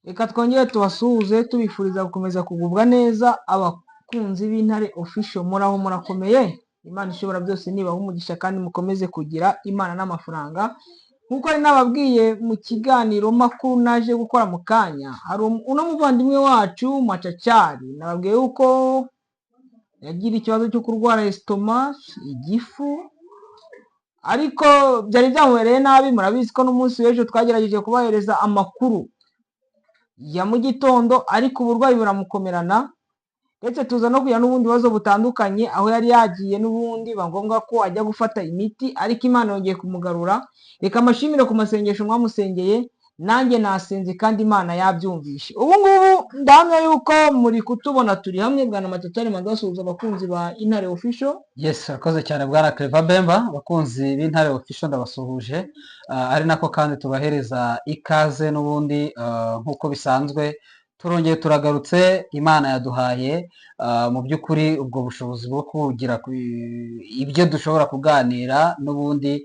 Reka twongere tubasuhuze, tubifuriza gukomeza kugubwa neza. Abakunzi b'Intare Official, muraho, murakomeye? Imana ishobora byose nibaha umugisha kandi mukomeze kugira Imana n'amafaranga. Nk'uko ari nababwiye mu kiganiro makuru naje gukora mu kanya, hari uno muvandimwe wacu Macacari, nababwiye yuko yagira ikibazo cyo kurwara estomac, igifu, ariko byari byamubereye nabi. Murabizi ko n'umunsi w'ejo twagerageje kubahereza amakuru ya mu gitondo, ariko uburwayi buramukomerana, ndetse tuza no kugira n'ubundi bibazo butandukanye aho yari yagiye, n'ubundi biba ngombwa ko ajya gufata imiti, ariko Imana yongeye kumugarura. Reka amashimire ku masengesho mwamusengeye, nanjye nasenze kandi Imana yabyumvishe. Ubu ngubu ndahamya yuko muri kutubona, turi hamwe. Bwana Matatari, manza basuhuza abakunzi ba Intare Official. Yes, urakoze cyane, bwana Clever Bemba. Abakunzi b'Intare Official ndabasuhuje. Ari nako kandi tubahereza ikaze n'ubundi. Nk'uko bisanzwe, turongeye turagarutse. Imana yaduhaye mu by'ukuri ubwo bushobozi bwo kugira ibyo dushobora kuganira n'ubundi,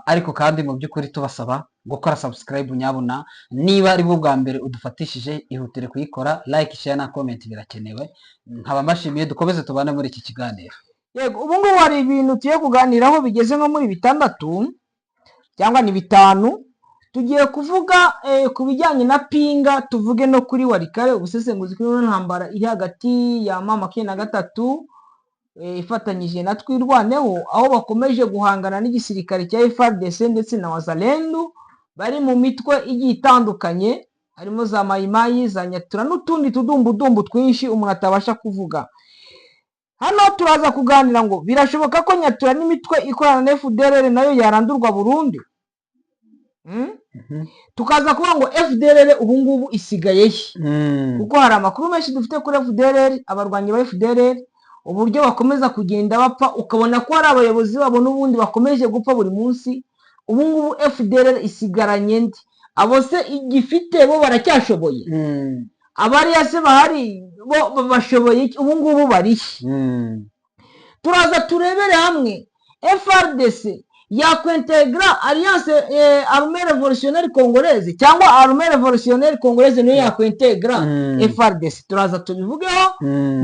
ariko kandi mu by'ukuri tubasaba gukora subscribe nyabuna. Niba ari bwo bwa mbere udufatishije, ihutire kuyikora. Like, share na comment birakenewe. Nkaba mbashimiye, dukomeze tubane muri iki kiganiro. Yego, ubu ngubu hari ibintu tugiye kuganiraho bigeze nko muri bitandatu cyangwa ni bitanu. Tugiye kuvuga ku bijyanye na Pinga, tuvuge no kuri Walikale, ubusesenguzi kuri ino ntambara iri hagati ya M23 ifatanyije na Twirwaneho, aho bakomeje guhangana n'igisirikare cya FARDC ndetse na Wazalendo bari mu mitwe igiye itandukanye, harimo za Mayimayi, za Nyatura n'utundi tudumbudumbu twinshi umuntu atabasha kuvuga hano. Turaza kuganira ngo birashoboka ko Nyatura n'imitwe ikorana na FDLR nayo yarandurwa burundu? Tukaza kuvuga ngo FDLR ubu ngubu isigaye he? Kuko hari amakuru menshi dufite kuri FDLR, abarwanyi ba FDLR, uburyo bakomeza kugenda bapfa, ukabona ko hari abayobozi babo n'ubundi bakomeje gupfa buri munsi. Ubu ngubu FDLR isigaranye ndi? Abo se igifite bo baracyashoboye? Abariya se bahari bo bashoboye iki? Ubu ngubu bari he? Turaza turebere hamwe FARDC yakwintegra Alliance Armée Révolutionnaire Congolaise, cyangwa Armée Révolutionnaire Congolaise niyo yakwintegra FARDC. Turaza tubivugeho,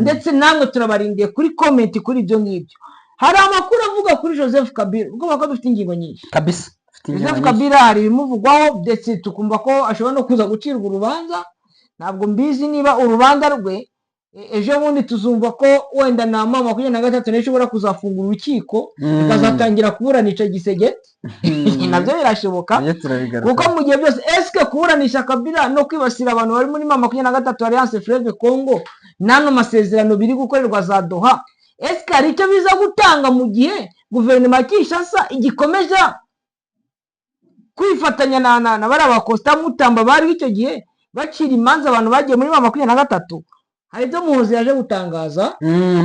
ndetse namwe turabarindiye kuri comment kuri ibyo ngibyo. Hari amakuru avuga kuri Joseph Kabila, ubwo ko dufite ingingo nyinshi. Kabisa, ufite ingingo Joseph nyinshi. Kabila hari ibimuvugwaho, ndetse tukumva ko ashobora no kuza gucirwa urubanza. Ntabwo mbizi niba urubanza rwe ejo bundi tuzumva ko wenda na M23 nayo ishobora kuzafungura urukiko, ikazatangira kuburanisha Tshisekedi. Nabyo birashoboka. Nabyo turabigarukaho. Kuko mu gihe byose eske kuburanisha Kabila no kwibasira abantu bari muri M23, Alliance Fleuve Congo, n'ano masezerano biri gukorerwa za Doha, eske hari icyo biza gutanga mu gihe guverinoma ya Kinshasa igikomeje kwifatanya na bariya ba Constant Mutamba bari icyo gihe bacira imanza abantu bagiye muri M23? Hari ibyo Muhozi yaje gutangaza.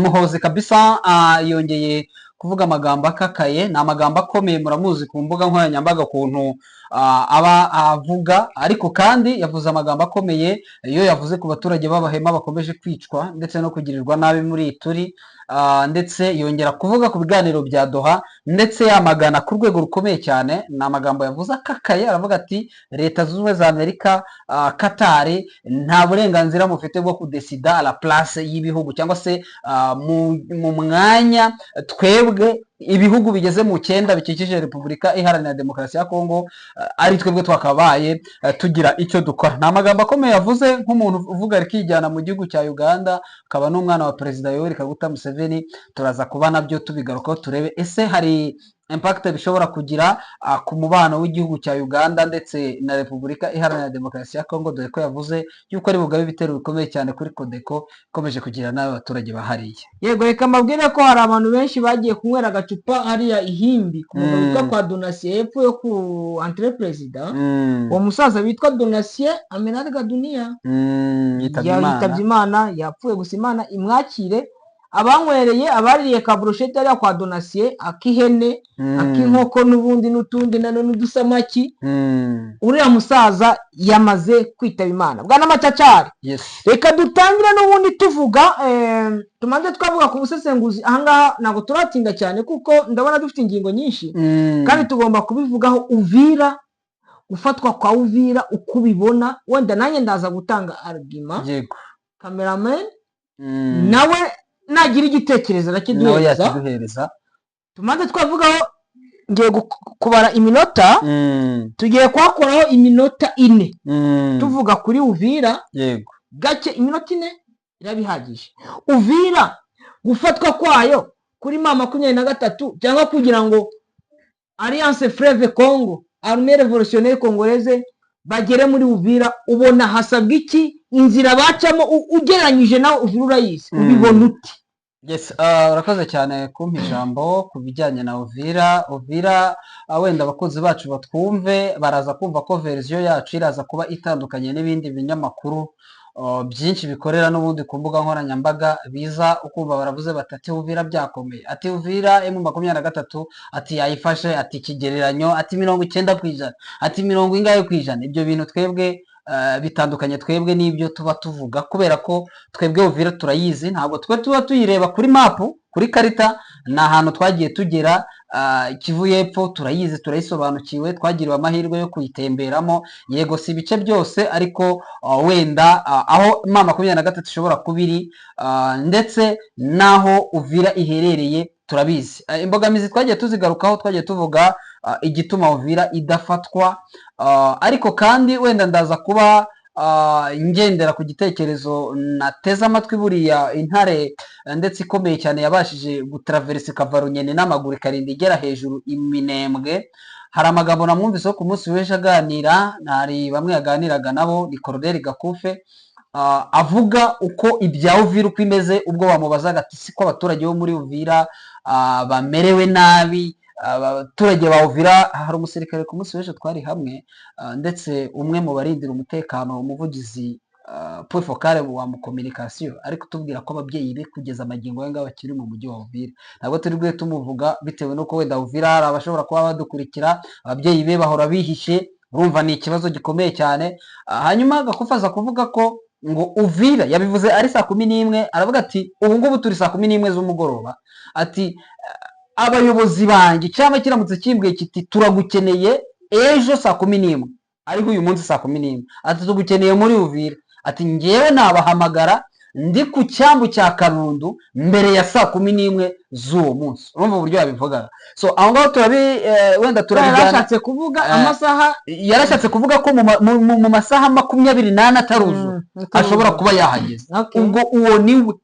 Muhozi kabisa yongeye kuvuga amagambo akakaye, ni amagambo akomeye. Muramuzi ku mbuga nkoranyambaga ukuntu aba avuga, ariko kandi yavuze amagambo akomeye iyo yavuze ku baturage b'Abahema bakomeje kwicwa ndetse no kugirirwa nabi muri Ituri, ndetse yongera kuvuga ku biganiro bya Doha, ndetse yamagana ku rwego rukomeye cyane. Ni amagambo yavuze akakaye, aravuga ati: "Leta Zunze Ubumwe za Amerika, Katari, nta burenganzira mufite bwo kudesida à la place y'ibihugu, cyangwa se mu mwanya twebwe ibihugu bigeze mu cyenda bikikije Repubulika Iharanira Demokarasi ya Kongo, ari twebwe twakabaye tugira icyo dukora." Ni amagambo akomeye yavuze nk'umuntu uvuga rikijyana mu gihugu cya Uganda, akaba n'umwana wa Perezida Yoweri Kaguta Museveni. Turaza kuba nabyo tubigarukaho, turebe ese hari impact bishobora kugira ku mubano w'igihugu cya Uganda ndetse na Repubulika Iharanira Demokarasi ya Kongo, dore ko yavuze yuko ari bugabe ibitero bikomeye cyane kuri Codeco ikomeje kugira nabi abaturage bahariye. Yego, reka mbabwire ko hari abantu benshi bagiye kunywera agacupa hariya ihimbi ku mugabo witwa kwa Donatien, hepfo yo ku entrée perezida. Uwo musaza witwa Donatien Amenarga Dunia Yitabye Imana. Yitabye Imana, yapfuye, gusa Imana imwakire. Abanywereye, abaririye ka brochette hariya kwa Donatien, ak'ihene, ak'inkoko n'ubundi n'utundi na n'udusamaki, uriya musaza yamaze kwitaba Imana. Bwana Macacari, Yes. reka dutangire n'ubundi tuvuga, tumanze twavuga ku busesenguzi ahangaha. Ntabwo turatinda cyane kuko ndabona dufite ingingo nyinshi kandi tugomba kubivugaho. Uvira Gufatwa kwa Uvira uko ubibona, wenda nanjye ndaza gutanga argument. Cameraman nawe nagira igitekerezo nawe arakiduhereza. Yakiduhereza. Tumaze twavugaho, ngiye kubara iminota. Tugiye kuhakoraho iminota 4 tuvuga kuri Uvira gake. Iminota 4 iraba ihagije. Uvira gufatwa kwayo kuri M23, cyangwa kugira ngo Alliance Fleuve Congo, Armée Révolutionnaire Congolaise bagere muri Uvira, ubona hasabwa iki? Inzira bacamo, ugereranyije nawe, Uvira urayizi, ubibona uti? Yes, urakoze cyane kumpa ijambo ku bijyanye na Uvira. Uvira, wenda abakunzi bacu batwumve baraza kumva ko version yacu iraza kuba itandukanye n'ibindi binyamakuru byinshi bikorera n'ubundi ku mbuga nkoranyambaga. Biza ukumva baravuze bati ati Uvira byakomeye, ati Uvira M23 ati yayifashe, ati ikigereranyo, ati 90%, ati mirongo ingahe ku ijana. Ibyo bintu twebwe bitandukanye twebwe n'ibyo tuba tuvuga, kubera ko twebwe Uvira turayizi. Ntabwo twe tuba tuyireba kuri mapu, kuri karita. Ni ahantu twagiye tugera. Kivu y'Epfo turayizi, turayisobanukiwe, twagiriwe amahirwe yo kuyitemberamo. Yego, si ibice byose, ariko wenda aho M23 ishobora kuba iri ndetse n'aho Uvira iherereye turabizi. Imbogamizi twagiye tuzigarukaho, twagiye tuvuga igituma Uvira idafatwa. Ariko kandi wenda ndaza kuba ngendera ku gitekerezo nateze amatwi buriya intare ndetse ikomeye cyane yabashije gutaraverisa ikava Runyoni n'amaguru, ikarinda igera hejuru iminembwe. Hari amagambo namwumviseho ku munsi w'ejo aganira, hari bamwe yaganiraga nabo, ni Colonel Gakufe, avuga uko ibya Uvira uko imeze. Ubwo bamubazaga ati siko abaturage bo muri Uvira bamerewe nabi, abaturage ba Uvira. Hari umusirikare ku munsi w'ejo twari hamwe, ndetse umwe mu barindira umutekano, umuvugizi, point focal wa mu communication, ari kutubwira ko ababyeyi be kugeza amagingo aya ngaya bakiri mu mujyi wa Uvira. Ntabwo turi bwe tumuvuga bitewe n'uko wenda Uvira hari abashobora kuba badukurikira, ababyeyi be bahora bihishe. Urumva ni ikibazo gikomeye cyane. Hanyuma Gakufa aza kuvuga ko ngo Uvira, yabivuze ari saa 11, aravuga ati ubu ngubu turi saa 11 z'umugoroba, ati abayobozi banjye cyangwa kiramutse kimbwiye kiti turagukeneye ejo saa 11, ariko uyu munsi saa 11, ati tugukeneye muri Uvira, ati ngewe nabahamagara ndi ku cyambu cya Karundu mbere ya saa 11 z'uwo munsi. Urumva uburyo yabivugaga. So aho ngaho turabi wenda turabijyana. Yarashatse kuvuga amasaha. Yarashatse kuvuga ko mu masaha 24 ataruzura ashobora kuba yahageze. Ubwo uwo niwe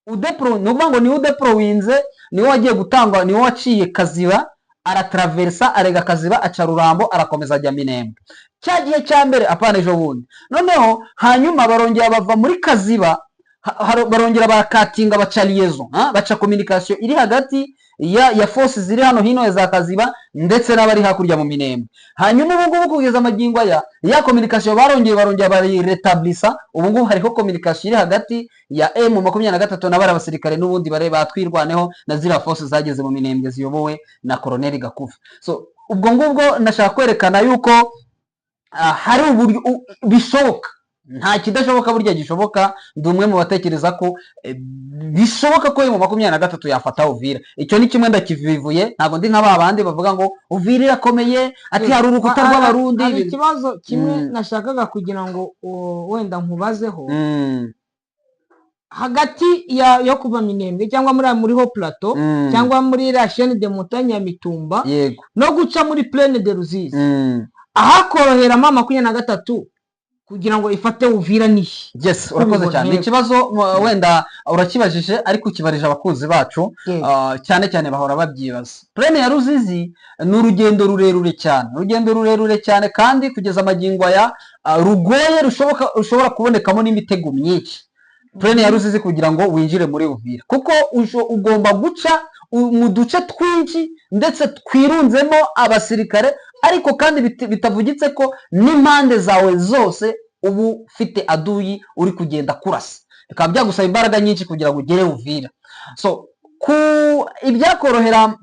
udepro, ni ukuvuga ngo niwe udeporowinze, niwe wagiye gutangwa, niwe waciye Kaziba, arataraversa, arega Kaziba, aca Rurambo, arakomeza ajya Minembwe cya gihe cya mbere, apana ejo bundi. Noneho hanyuma barongera bava muri Kaziba, barongera barakatinga, baca liaison, baca communication iri hagati ya force ziri hano hino ya za Kaziba ndetse n'abari hakurya mu Minembwe. Hanyuma ubu ngubu kugeza amagingo aya, ya communication barongeye barayiretablisa. Ubu ngubu hariho communication iri hagati ya M23 na bari abasirikare n'ubundi bare batwirwaneho na ziriya force zageze mu Minembwe ziyobowe na Colonel Gakufa. So ubwo ngubwo ndashaka kwerekana yuko hari uburyo bishoboka. Nta kidashoboka burya gishoboka. Ndi umwe mu batekereza ko bishoboka ko M23 yafata Uvira. Icyo ni kimwe ndakivivuye. Ntabwo ndi nka ba bandi bavuga ngo Uvira irakomeye, ati hari urukuta rw'Abarundi. Hari ikibazo kimwe nashakaga kugira ngo wenda nkubazeho. Hagati yo kuva Minembwe cyangwa muri Hauts Plateaux cyangwa muri la chaîne de montagne ya Mitumba no guca muri plaine de Ruzizi, ahakorohera M23 kugira ngo ifate Uvira nihe? Yes, urakoze Ubibona, cyane. Ni ikibazo wenda urakibajije, ariko ukibarije abakunzi bacu. Cyane cyane bahora babyibaza. Plaine ya Ruzizi ni urugendo rurerure cyane, urugendo rurerure cyane, kandi kugeza amagingo aya rugoye, rushoboka, rushobora kubonekamo n'imitego myinshi. Plaine ya Ruzizi kugira ngo winjire muri Uvira, kuko ugomba guca mu duce twinshi ndetse twirunzemo abasirikare, ariko kandi bitavugitse ko n'impande zawe zose uba ufite aduyi uri kugenda kurasa, bikaba byagusaba imbaraga nyinshi kugira ngo ugere Uvira. So ku ibyakorohera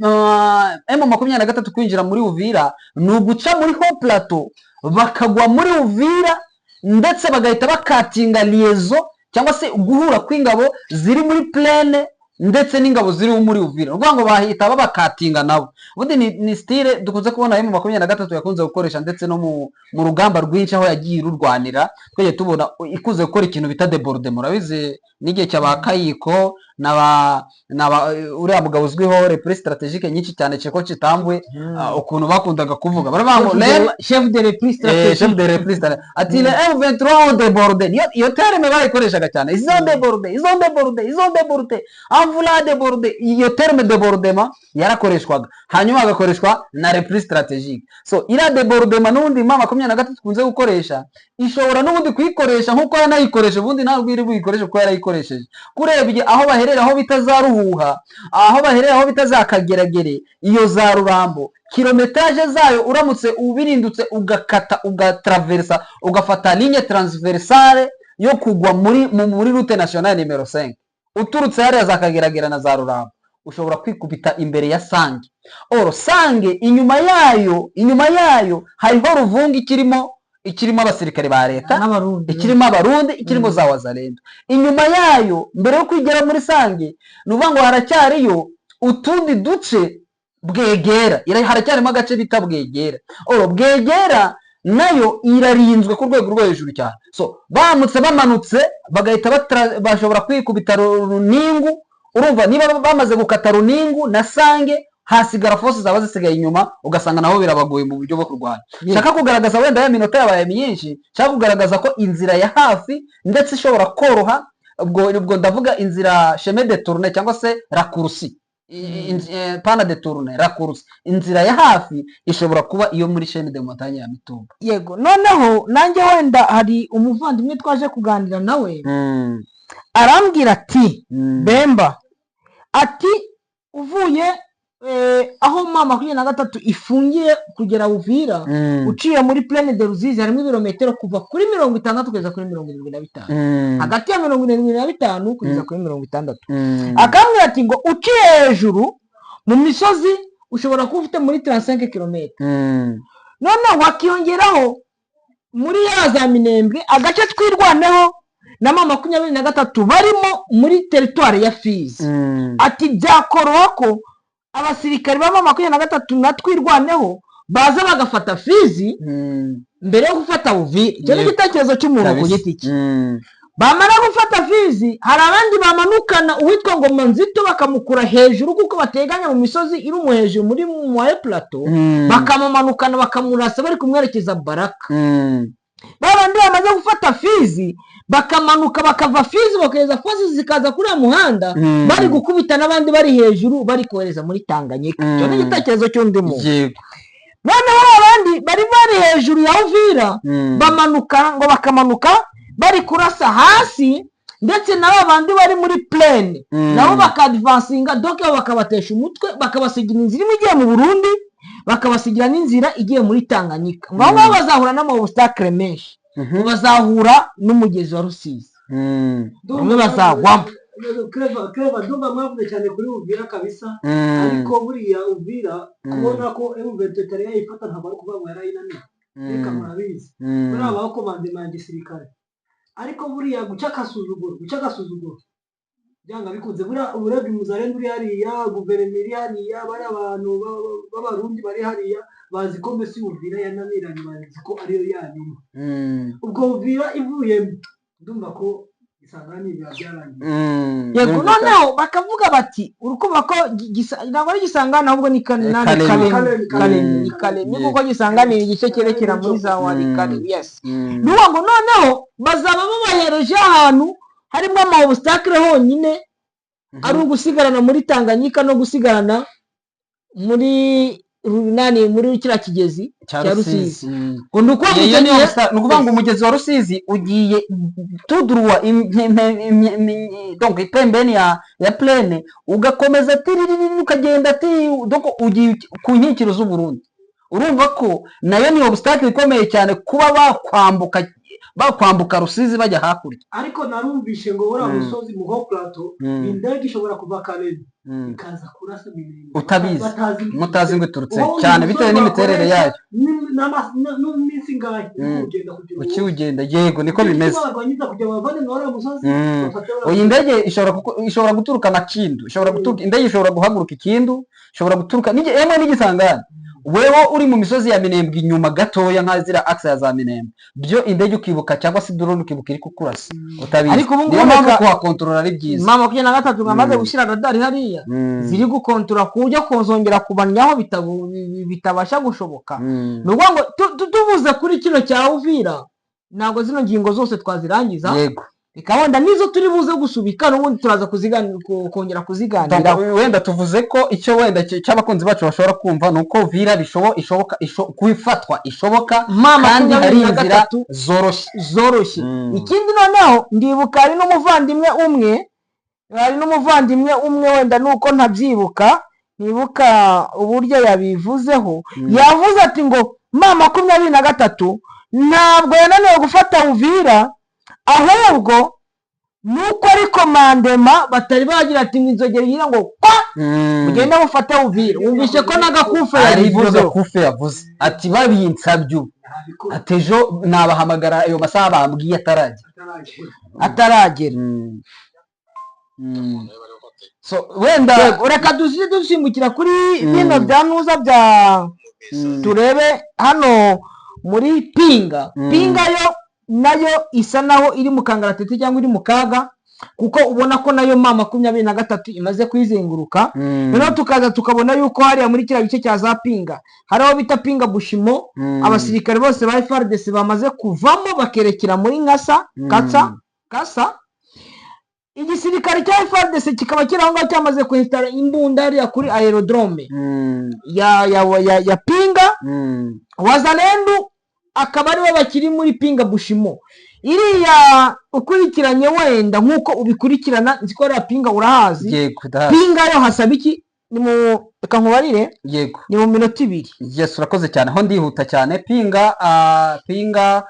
M23 kwinjira muri Uvira ni uguca muri Hauts Plateaux, bakagwa muri Uvira, ndetse bagahita bakatinga liaison cyangwa se guhura kw'ingabo ziri muri plaine. ndetse n'ingabo ziriho muri Uvira. Ni ukuvuga ngo bahita babakatinga nabo. Ubundi ni style dukunze kubona M23 yakunze gukoresha, ndetse no mu rugamba rwinshi aho yagiye irurwanira, twagiye tubona ikunze gukora ikintu bita débordement. Murabizi n'igihe cya ba Kayiko na ba uriya mugabo uzwiho repli stratégique nyinshi cyane, Tsheko Tshitambwe, ukuntu bakundaga kuvuga, baravuga ngo chef de repli chef stratégique. De repli stratégique, ati les M23 ont débordé. Niyo iyo terme bayikoreshaga cyane: ils ont débordé, ils ont débordé, ils ont débordé, en voulant déborder. Iyo terme débordement yarakoreshwaga, hanyuma hagakoreshwa na repli stratégique. So iriya débordement n'ubundi M23 ikunze gukoresha, ishobora n'ubundi kuyikoresha nk'uko yanayikoresha. Ubundi ntabwo iri buyikoreshe kuko yarayikoresheje. Kurebye aho baherera, aho bita za Ruhuha, aho baherera, aho bita za Kageragere, iyo za Rurambo, kilométrage zayo uramutse ubirindutse ugakata, ugatraversa, ugafata ligne transversale yo kugwa muri route nationale numéro 5, uturutse hariya za Kageragera na za Rurambo, ushobora kwikubita imbere ya Sange. Or Sange inyuma yayo hariho Ruvunga ikirimo abasirikare ba leta n'Abarundi, ikirimo Abarundi, ikirimo za Wazalendo. Inyuma yayo, mbere yo kwigera muri Sange, ni ukuvuga ngo haracyariyo utundi duce Bwegera. Haracyarimo agace bita Bwegera. Or Bwegera nayo irarinzwe ku rwego rwo hejuru cyane. So baramutse bamanutse bagahita bashobora kwikubita Runingu. Urumva niba bamaze gukata Runingu na Sange, hasigara force zaba zisigaye inyuma, ugasanga nabo birabagoye mu buryo bwo kurwana. Nshaka kugaragaza, wenda ya minota yabaye myinshi, nshaka kugaragaza ko inzira ya hafi ndetse ishobora koroha, ubwo ndavuga inzira chemin détourné cyangwa se raccourci, pana détourné, raccourci, inzira ya hafi ishobora kuba iyo muri chaîne de montagne ya Mitumba. Yego, noneho nanjye wenda hari umuvandimwe twaje kuganira nawe, arambwira ati: "Bemba," ati, "uvuye aho M23 ifungiye kugera Uvira, uciye muri plaine de Ruzizi, harimo ibirometero kuva kuri 60 kugeza kuri 75, hagati ya 75 kugeza kuri 60." Akambwira ati ngo uciye hejuru mu misozi ushobora kuba ufite muri 35 kilomètres. Noneho hakiyongeraho muri ya za Minembwe, agace Twirwaneho na M23 barimo muri territoire ya Fizi. Ati byakoroha ko abasirikari ba M23 na Twirwaneho baza bagafata Fizi mbere yo gufata Uvira. Icyo ni igitekerezo cy'umuntu ku giti cye. Bamara gufata Fizi, hari abandi bamanukana uwitwa Ngoma Nzito, bakamukura hejuru kuko bateganya mu misozi iri mu hejuru muri moyen plateau, bakamumanukana bakamurasa bari kumwerekeza Baraka. Ba bandi bamaze gufata Fizi bakamanuka, bakava Fizi bakohereza force zikaza kuri uriya muhanda, bari gukubita n'abandi bari hejuru, bari kohereza muri Tanganyika. Icyo ni igitekerezo cy'undi muntu. Noneho abandi bari hejuru ya Uvira, bamanuka ngo bakamanuka bari kurasa hasi, ndetse na ba bandi bari muri plaine nabo bakadivansinga, donc bakabatesha umutwe, bakabasigira inzira imwe igiye mu Burundi, bakabasigira n'inzira igiye muri Tanganyika. Ngo aho ngaho bazahura n'ama obstacles menshi, ngo bazahura n'umugezi wa Rusizi, bamwe bazagwamo. Clever, Clever, ndumva mwavuze cyane kuri Uvira kabisa. Ariko buriya Uvira, kubona ko M23 itari yayifata, ntabwo ari ukuvuga ngo yarayinaniye. Reka, murabizi, buriya habaho commandement ya gisirikare, ariko buriya guca agasuzuguro byanga bikunze. Buriya urebye umuzarendo uri hariya, guverinoma iri hariya, bariya abantu b'Abarundi bari hariya bazi ko mbese Uvira yananiranye, bazi ko ariyo ya nyuma. Ubwo Uvira ivuyemo, ndumva ko isangani biba byarangiye. Yego, noneho bakavuga bati urukumva ko ntabwo ari Gisangani, ahubwo ni nani? Kalemi. Kalemi. Kalemi. Kalemi, ni Kalemi, kuko Gisangani ni igice cyerekera muri za Walikale, yes. Ni ukuvuga ngo noneho bazaba babahereje ahantu harimo ama obstacles honyine, ari ugusigarana muri Tanganyika no gusigarana muri nani, muri kiriya kigezi cya cya Rusizi. Rusizi. Ngo ni ukuvuga Iyo icyo ni gihe ni ukuvuga ngo umugezi wa Rusizi ugiye tuduruwa donc ipembeni ya plaine, ugakomeza tiririri, ukagenda ti donc ugiye ku nkikiro z'u Burundi. Urumva ko nayo ni obstacle ikomeye cyane kuba bakwambuka. Bakwambuka Rusizi bajya hakurya. Ariko narumvishe ngo uriya musozi mu haut plateau, indege ishobora kuva Kalemi ikaza kurasa Minembwe. Utabizi. Batazi. Mutazi ngo iturutse Wowe cyane umusozi bitewe n'imiterere wakoresha yayo. N'iminsi ingahe ugenda kugira ngo Ukiwugenda, yego, niko bimeze. Barwanyiza kugira ngo bavane muri uriya musozi, bafate uriya Oya, musozi. Indege ishobora ishobora guturuka na Kindu, ishobora guturuka, indege ishobora guhaguruka Ikindu, ishobora guturuka emwe n'igisangani. Wewe uri mu misozi ya Minembwe inyuma gatoya, nka ziriya axe ya za Minembwe, byo indege ukibuka cyangwa se drone ukibuka iri kukurasa utabizi. Ariko ubu ngubu Niyo mpamvu kuhakontorora ari byiza. M23 bamaze gushyira radari hariya ziri gukontorora ku buryo kuzongera kubanyaho bitabasha gushoboka. Ni ukuvuga ngo tuvuze kuri kino cya Uvira, ntabwo zino ngingo zose twazirangiza. Reka wenda nizo turi buze gusubika, n'ubundi turaza kongera kuziganiraho. Wenda tuvuze ko icyo wenda cy'abakunzi bacu bashobora kumva ni uko Uvira ishoboka kuyifatwa ishoboka, Ma kandi hari makumyabiri na inzira gatatu zoroshye. Zoroshye. Ikindi noneho, ndibuka hari n'umuvandimwe umwe, wenda nuko ntabyibuka, ntibuka uburyo yabivuzeho. Yavuze ati ngo M23 ntabwo yananiwe gufata Uvira, ahubwo nuko ari commandement batari bagira ati ngo inzogera igira ngo kwa mugende mufate Uvira. Wumvishe ko n'agakufe Arivuze. yabivuzeho. Kufe yavuze ati babinsabye ubu, Ntabikora. ati ejo nabahamagara ayo masaha bambwiye ataragera. Ataragera. Ataragera. So wenda Yego, reka duze dusimbukira kuri bino bya nuza bya turebe hano muri Pinga. Pinga yo nayo isa naho iri mu kangaratete cyangwa iri mu kaga, kuko ubona ko nayo M23 imaze kuyizenguruka. Noneho tukaza tukabona yuko hariya muri kiriya gice cya za Pinga, hari aho bita Pinga Bushimo, abasirikare bose ba FARDC bamaze kuvamo bakerekera muri Nkasa. Katsa Kasa, igisirikare cya FARDC kikaba kiri aho ngaho cyamaze kwinstara imbunda hariya kuri aerodrome ya Pinga. Wazalendu akaba aribo bakiri muri Pinga Bushimo iriya. Ukurikiranye wenda nk'uko ubikurikirana, nzi ko hariya Pinga urahazi. Yego, ndahazi. Pinga yo hasaba iki? Ni mu, reka nkubarire. Ni mu minota 2. Yes, urakoze cyane. Aho ndihuta cyane. Pinga, Pinga,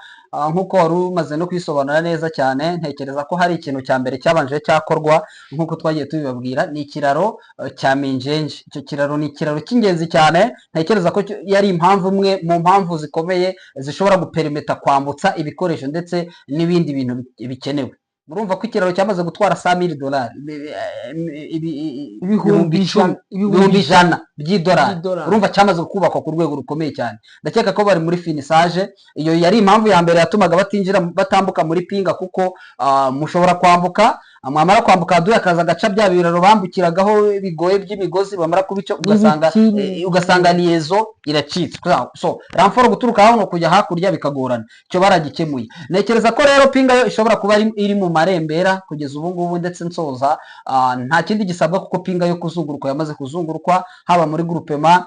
nk'uko wari umaze no kwisobanura neza cyane, ntekereza ko hari ikintu cya mbere cyabanje cyakorwa nk'uko twagiye tubibabwira, ni ikiraro cya Minjenje. Icyo kiraro ni ikiraro cy'ingenzi cyane. Ntekereza ko yari impamvu imwe mu mpamvu zikomeye zishobora guperimeta kwambutsa ibikoresho ndetse n'ibindi bintu bikenewe. Murumva ko ikiraro cyamaze gutwara $100,000, Ibihumbi 10,000, ibihumbi 100,000 by'idolari. By'idolari. Urumva cyamaze kubakwa ku rwego rukomeye cyane. Ndakeka ko bari muri finissage. Iyo yari impamvu ya mbere yatumaga batinjira, batambuka muri Pinga, kuko mushobora kwambuka, mwamara kwambuka aduye akaza agaca bya biraro bambukiragaho bigoye by'imigozi, bamara kubica ugasanga N'ibiti. Ugasanga liaison iracitse. So renfort guturuka hano kujya hakurya bikagorana. Icyo baragikemuye. Ntekereza ko rero Pinga yo ishobora kuba iri mu marembera kugeza ubu ngubu. Ndetse nsoza, nta kindi gisabwa, kuko Pinga yo kuzungurukwa yamaze kuzungurukwa, haba muri groupement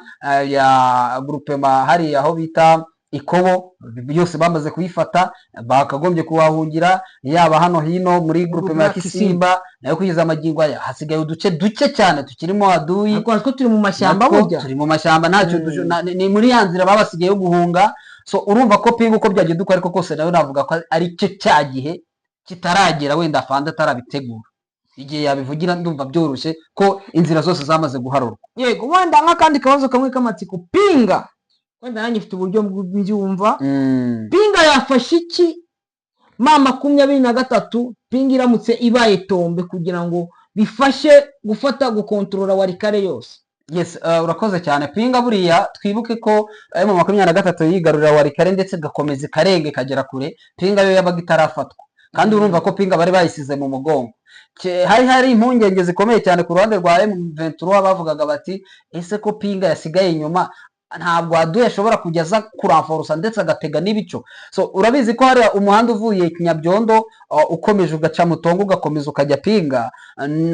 ya groupement hariya aho bita Ikobo, yose bamaze kuyifata, bakagombye kuhahungira, yaba hano hino muri groupement ya ya Kisimba nayo. Kugeza amagingo aya hasigaye uduce duke cyane tukirimo aduyi. Ariko natwo turi mu mashyamba. Natwo Burya turi mu mashyamba, ntacyo ni muri ya nzira babasigaye yo guhunga. So urumva ko Pinga, uko byagenda uko ariko kose, nawe navuga ko ari cyo cya gihe kitaragera, wenda afande atarabitegura. Igihe yabivugira ndumva byoroshye ko inzira zose zamaze guharurwa. Yego, wenda nk'akandi kabazo kamwe k'amatsiko, Pinga wenda nanjye mfite uburyo mbyumva. Pinga yafashe iki M23, Pinga iramutse ibaye tombe, kugira ngo bifashe gufata, gukontorora Walikale yose? Yes, urakoze cyane. Pinga buriya twibuke ko M23 yigarurira Walikale ndetse igakomeza ikarenga ikagera kure, Pinga yo yabaga itarafatwa. Kandi urumva ko Pinga bari bayisize mu mugongo. Hari impungenge zikomeye cyane ku ruhande rwa M23. Bavugaga bati: "Ese ko Pinga yasigaye inyuma, ntabwo aduye ashobora kujya aza kuramforosa ndetse agatega n'ibico?" So urabizi ko hariya umuhanda uvuye Kinyabyondo, ukomeje ugaca Mutongo, ugakomeza ukajya Pinga,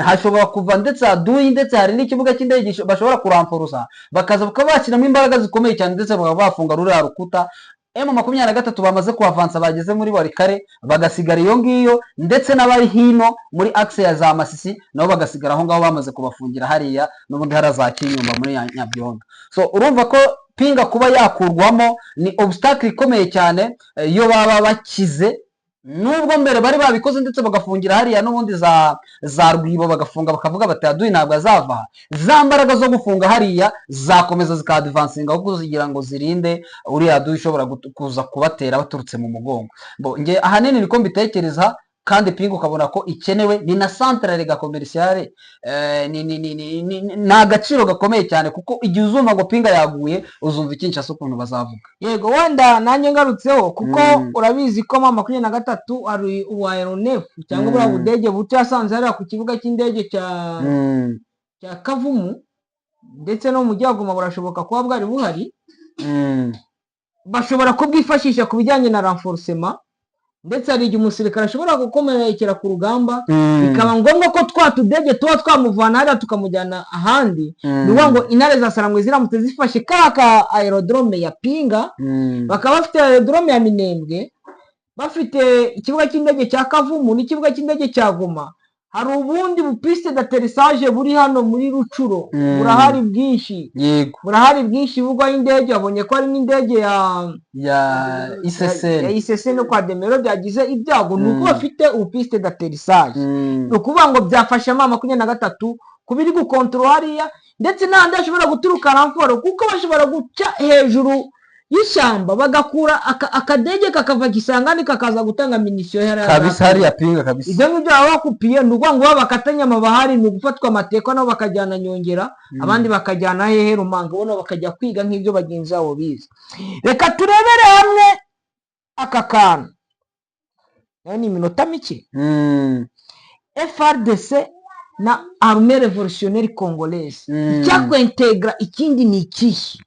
hashobora kuva ndetse aduyi, ndetse hari n'ikibuga cy'indege bashobora kuramforosa, bakaza bakaba bashyiramo imbaraga zikomeye cyane, ndetse bakaba bafunga ruriya rukuta. M23 bamaze kuhavansa, bageze muri Walikale, bagasigara iyo ngiyo, ndetse n'abari hino muri axe ya za Masisi nabo bagasigara aho ngaho, bamaze kubafungira hariya n'ubundi hariya za Kinyumba muri Nyabyondo. So urumva ko Pinga kuba yakurwamo ni obstacle ikomeye cyane, iyo baba bakize. Nubwo mbere bari babikoze ndetse bagafungira hariya n'ubundi za Rwibo, bagafunga bakavuga bati: "Adui ntabwo azava aha." Za mbaraga zo gufunga hariya zakomeza zikadvancinga kuko zigira ngo zirinde uriya adui ushobora kuza kubatera baturutse mu mugongo. Bo nge ahanini niko mbitekereza. Kandi Pinga ukabona ko ikenewe, ni na centre ga commerciale, ni agaciro gakomeye cyane, kuko igihe uzumva ngo Pinga yaguye, uzumva ikinshasa ukuntu bazavuga. Yego, wenda nanjye ngarutseho kuko urabizi ko M23 hari ubu aéronef cyangwa buriya budege buto yasanze hariya ku kibuga cy'indege cya Kavumu, ndetse no mu mujyi wa Goma burashoboka kuba bwari buhari. Bashobora kubwifashisha ku bijyanye na renforcement, ndetse hari igihe umusirikare ashobora gukomerekera ku rugamba, bikaba ngombwa ko twa tudege tuba twamuvana hariya tukamujyana ahandi. Ni ukuvuga ngo Intare za Sarangwe ziramutse zifashe ka ka aérodrome ya Pinga, bakaba bafite aérodrome ya Minembwe, bafite ikibuga cy'indege cya Kavumu n'ikibuga cy'indege cya Goma, hari ubundi bupiste d'atterrissage buri hano muri Rutshuru, burahari bwinshi. Burahari bwinshi bugwaho indege. Wabonye ko hari n'indege ya ya ya ISSN. ICC no kwa Demero byagize ibyago, ni uko bafite ubupiste d'atterrissage. Ni ukuvuga ngo byafasha M23 kuba iri gukontorora hariya, ndetse n'ahandi hashobora guturuka renfort, kuko bashobora guca hejuru y'ishyamba bagakura akadege kakava Kisangani kakaza gutanga munition hariya. Kabisa, hariya Pinga kabisa. Ibyo ngibyo baba bakupiye, ni ukuvuga ngo baba bakatanye amabahari, ni ugufatwa amateka, nabo bakajyana Nyongera, abandi bakajyana hehe, Rumanga, bo bakajya kwiga nk'ibyo bagenzi babo bize. Reka turebere hamwe aka kantu, nayo ni iminota mike. FARDC na Armée Révolutionnaire Congolaise, icyakwentegra ikindi ni ikihe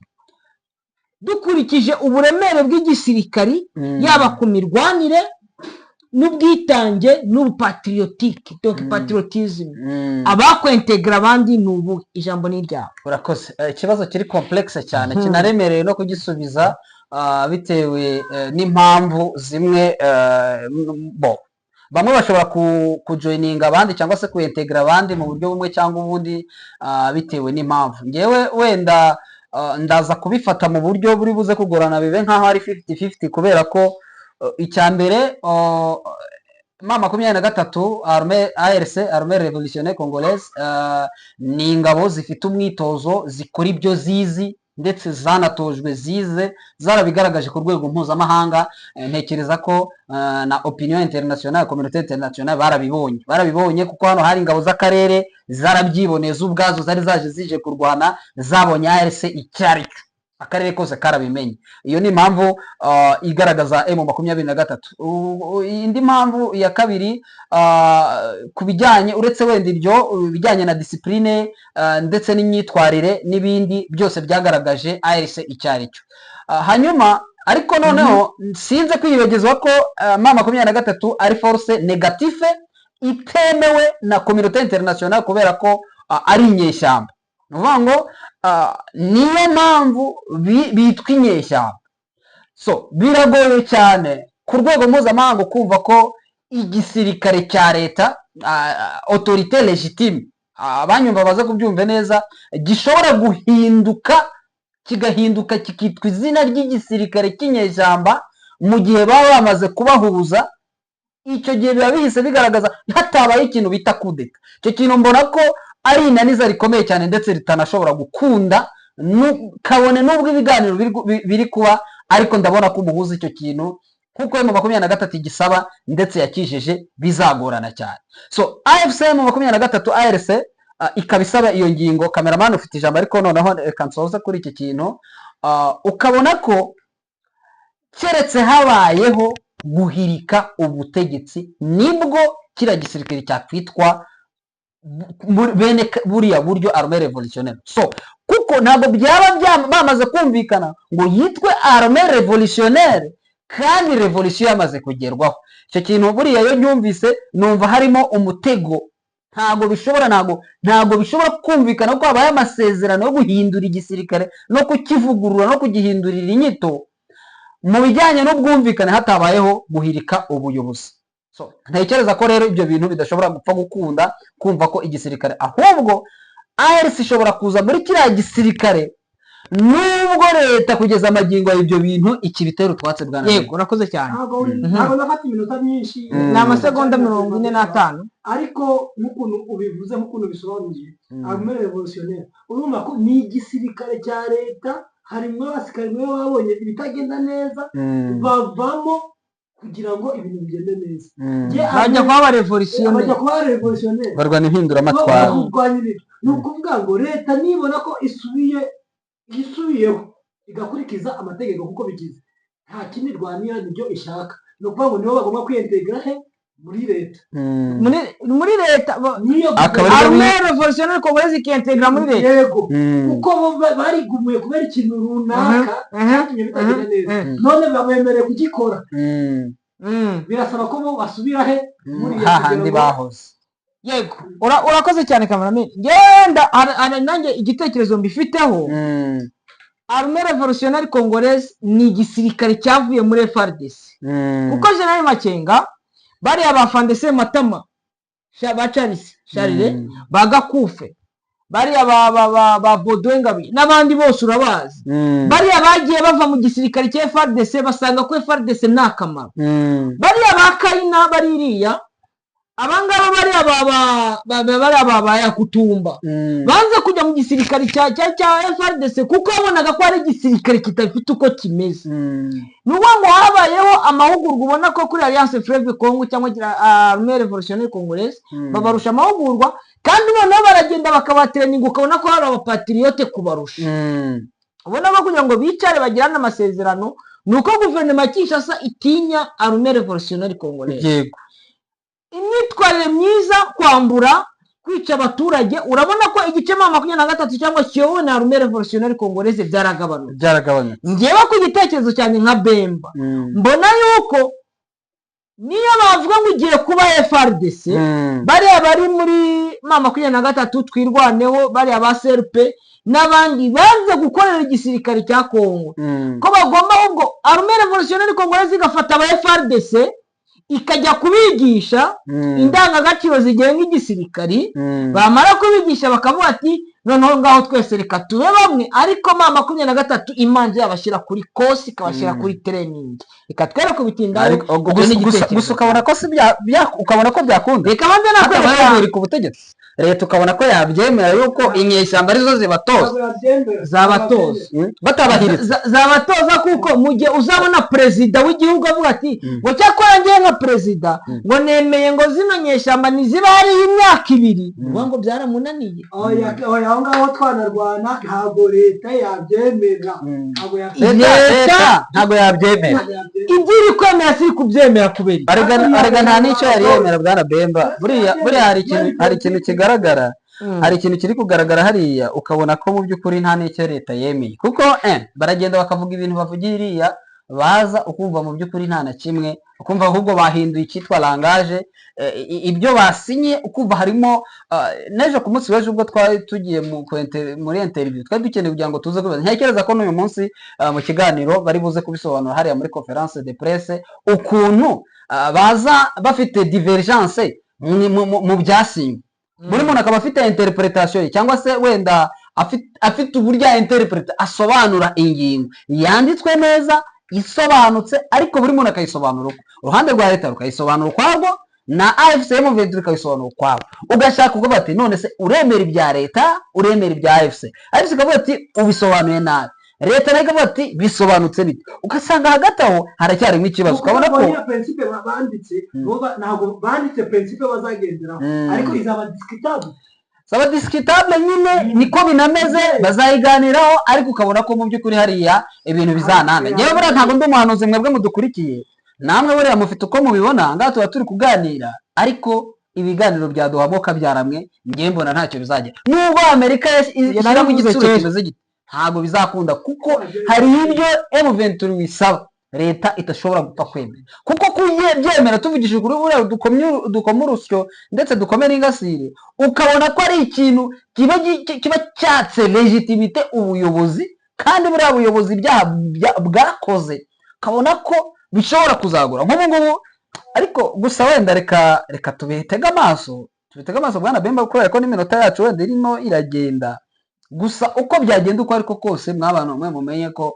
dukurikije uburemere bw'igisirikari, yaba ku mirwanire n'ubwitange n'ubupatriotique, donc patriotisme? Abakwentegra abandi ni ubu, ijambo ni iryawe. Urakoze. Ikibazo kiri complexe cyane, kinaremereye no kugisubiza, bitewe n'impamvu zimwe. Bo bamwe bashobora kujoininga abandi cyangwa se kuintegra abandi mu buryo bumwe cyangwa ubundi, bitewe n'impamvu. Ngewe wenda ndaza kubifata mu buryo buri buze kugorana, bibe nk'aho ari 50-50, kubera ko icya mbere, M23, armée ARC, Armée Révolutionnaire Congolaise, ni ingabo zifite umwitozo, zikora ibyo zizi ndetse zanatojwe, zize, zarabigaragaje ku rwego mpuzamahanga. Ntekereza ko na opinion internationale, communauté internationale barabibonye, kuko hano hari ingabo z'akarere zarabyiboneye z'ubwazo, zari zaje zije kurwana, zabonye ARC icyo ari cyo, akarere kose karabimenye. Iyo ni impamvu igaragaza M23. Indi mpamvu ya kabiri, ku bijyanye, uretse wenda ibyo ibijyanye na discipline, ndetse n'imyitwarire n'ibindi byose byagaragaje ARC icyo ari cyo. Hanyuma ariko noneho sinze kwiyibagizwa ko M23 ari force négative itemewe na communauté internationale, kubera ko ari inyeshyamba. Ni ukuvuga ngo niyo mpamvu bitwa inyeshyamba. So biragoye cyane ku rwego mpuzamahanga kumva ko igisirikare cya leta, autorité légitime, abanyumva baze kubyumva neza, gishobora guhinduka, kigahinduka kikitwa izina ry'igisirikare cy'inyeshyamba mu gihe baba bamaze kubahuza. Icyo gihe biba bihise bigaragaza hatabaye ikintu bita kudeta. Icyo kintu mbona ko ari inaniza rikomeye cyane, ndetse ritanashobora gukunda, kabone n'ubwo ibiganiro biri kuba, ariko ndabona ko umuhuza icyo kintu kuko M23 igisaba ndetse yakijeje, bizagorana cyane. So AFC M23 ARC ikaba isaba iyo ngingo. Kameramani ufite ijambo, ariko noneho reka nsoze kuri iki kintu. Ukabona ko keretse habayeho guhirika ubutegetsi, nibwo kiriya gisirikare cyakwitwa bene buriya buryo Armée Révolutionnaire. So kuko ntabwo byaba bamaze kumvikana ngo yitwe Armée Révolutionnaire kandi révolution yamaze kugerwaho. Icyo kintu buriya iyo nyumvise numva harimo umutego. Ntabwo bishobora kumvikana ko habaye amasezerano yo guhindura igisirikare no kukivugurura no kugihindurira inyito mu bijyanye n'ubwumvikane hatabayeho guhirika ubuyobozi. So ntekereza ko rero ibyo bintu bidashobora gupfa gukunda kumva ko igisirikare, ahubwo ARC ishobora kuza muri kiriya gisirikare. Nubwo leta kugeza amagingo ibyo bintu ikibitera utwatsi, bwana. Yego, urakoze cyane. Ntabwo ndafata iminota myinshi. Ni amasegonda 45. Ariko nk'ukuntu ubivuze, nk'ukuntu bisobanuye, armée révolutionnaire, urumva ko ni igisirikare cya leta, harimo abasirikare nibo babonye ibitagenda neza, bavamo kugira ngo ibintu bigende neza. Bajya kuba abarévolutionnaire. Bajya kuba révolutionnaire. Barwana impinduramatwara. Kurwanya ibintu. Ni ukuvuga ngo leta nibona ko isubiye isubiyeho, igakurikiza amategeko kuko bigize, nta kindi irwanira, nibyo ishaka. Ni ukuvuga ngo nibo bagomba kwiyintegra he? Muri leta. Muri leta. Niyo. Akaba ari Armée révolutionnaire congolaise ikintegra muri leta. Yego, kuko bo barigumuye kubera ikintu runaka cyatumye bitagenda neza, none babemerewe kugikora. Birasaba ko bo basubira he? Muri hahandi bahoze. Yego, urakoze cyane, cameraman. Ngenda nanjye igitekerezo mbifiteho: Armée révolutionnaire congolaise ni igisirikare cyavuye muri FARDC, kuko General Makenga, bariya ba Fandese Matama, ba Charles Charles, ba Gakufe, bariya ba Baudouin Ngabi n'abandi bose urabazi, bariya bagiye bava mu gisirikare cya FARDC, basanga ko FARDC nta kamaro. Bariya ba Kayina, baririya abangaba, bariya ba bariya ba Yakutumba banze kujya mu gisirikare cya FARDC kuko babonaga ko ari igisirikare kidafite uko kimeze. Ni ukuvuga ngo habayeho amahugurwa, ubona ko kuri Alliance Fleuve Congo cyangwa Armée Révolutionnaire Congolaise babarusha amahugurwa, kandi noneho baragenda bakabatraininga, ukabona ko hari abapatriote kubarusha. Ubona ko kugira ngo bicare bagirane amasezerano, ni uko guverinoma ya Kinshasa itinya Armée Révolutionnaire Congolaise. Imyitwarire myiza, kwambura, kwica abaturage, urabona ko igice M23 cyangwa kiyobowe na Armée Révolutionnaire Congolaise byaragabanutse. Byaragabanutse. Ngewe ku gitekerezo cyanjye nka Bemba, mbona yuko niyo bavuga ngo ugiye kuba FARDC, bariya bari muri M23, Twirwaneho, bariya ba CRP n'abandi banze gukorera igisirikare cya Kongo, ko bagomba ahubwo Armée Révolutionnaire Congolaise igafata aba FARDC, ikajya kubigisha indangagaciro zigenga igisirikari. Bamara kubigisha bakavuga ati: "Noneho ngaho twese reka tube bamwe." Ariko M23 imanza yabashyira kuri course, ikabashyira kuri training, ikatwereka kubitindaho. Ariko Ibyo gusa ni igitekerezo. Gusa ukabona ko si ukabona ko byakunda. Reka banze hatabaye nakwereka. Guhirika ku butegetsi, leta ukabona ko yabyemera yuko inyeshyamba arizo zibatoza? Ntabwo yabyemera. Zabatoza. Batabahiritse. Zabatoza, kuko mu gihe uzabona perezida w'igihugu avuga ati ngo: "Cyakora ngewe nka perezida ngo nemeye ngo zino nyeshyamba ntiziba hariho imyaka 2," uvuga ngo byaramunaniye. Oya, oya, aho ngaho twanarwana, ntabwo leta yabyemera, ntabwo yabyemera. Leta, leta ntabwo yabyemera. Ntabwo yabyemera. Ibyo iri kwemera si kubyemera kubera iki? Arega nta n'icyo yari yemera, bwana Bemba. Buriya hari ikintu kigaragara, hari ikintu kiri kugaragara hariya, ukabona ko mu by'ukuri nta n'icyo leta yemeye, kuko baragenda bakavuga ibintu bavugira iriya, baza ukumva mu by'ukuri nta na kimwe, ukumva ahubwo bahinduye icyitwa langage, ibyo basinye ukumva harimo n'ejo ku munsi w'ejo ubwo twari tugiye muri interview, twari dukeneye kugira ngo tuze kubibaza. Ntekereza ko n'uyu munsi mu kiganiro bari buze kubisobanura hariya muri conférence de presse, ukuntu baza bafite divergence mu byasinywe, buri muntu akaba afite interpretation ye, cyangwa se wenda afite uburyo interpreta, asobanura ingingo yanditswe neza, isobanutse, ariko buri muntu akayisobanura uko. Uruhande rwa leta rukayisobanura ukwarwo, na AFC M23 ikabisobanura ukwabo. Ugashaka kuvuga ati: "None se uremera ibya leta, uremera ibya AFC?" AFC ikavuga ati: "Ubisobanuye nabi." Leta nayo ikavuga ati: "Bisobanutse bite?" Ugasanga hagati aho haracyarimo ikibazo, ukabona ko niyo principe banditse, bo ntabwo banditse principe bazagenderaho, ariko izaba discutable. Saba discutable nyine, niko binameze, bazayiganiraho, ariko ukabona ko mu by'ukuri hariya ibintu bizananga. Ngewe buriya ntabwo ndi umuhanuzi, mwebwe mudukurikiye namwe buriya mufite uko mubibona, ngaha tuba turi kuganira, ariko ibiganiro byaduhamo kabyaramwe, ngewe mbona ntacyo bizagera nubwo Amerika ishyiramo Narabivuze igitsure kera. kimeze gite, ntabwo bizakunda, kuko hari ibyo M23 isaba leta idashobora gupfa kwemera, kuko kubyemera, tuvugishije ukuri, buriya dukome urusyo ndetse dukome n'ingasire, ukabona ko ari ikintu kiba cyatse légitimité ubuyobozi, kandi buriya buyobozi ibyaha bwakoze, ukabona ko bishobora kuzagura nk'ubu ngubu. Ariko gusa wenda reka tubitege amaso, tubitege amaso, bwana Bemba, kubera ko n'iminota yacu wenda irimo iragenda. Gusa uko byagenda uko ariko kose, mw'abantu mwe, mumenye ko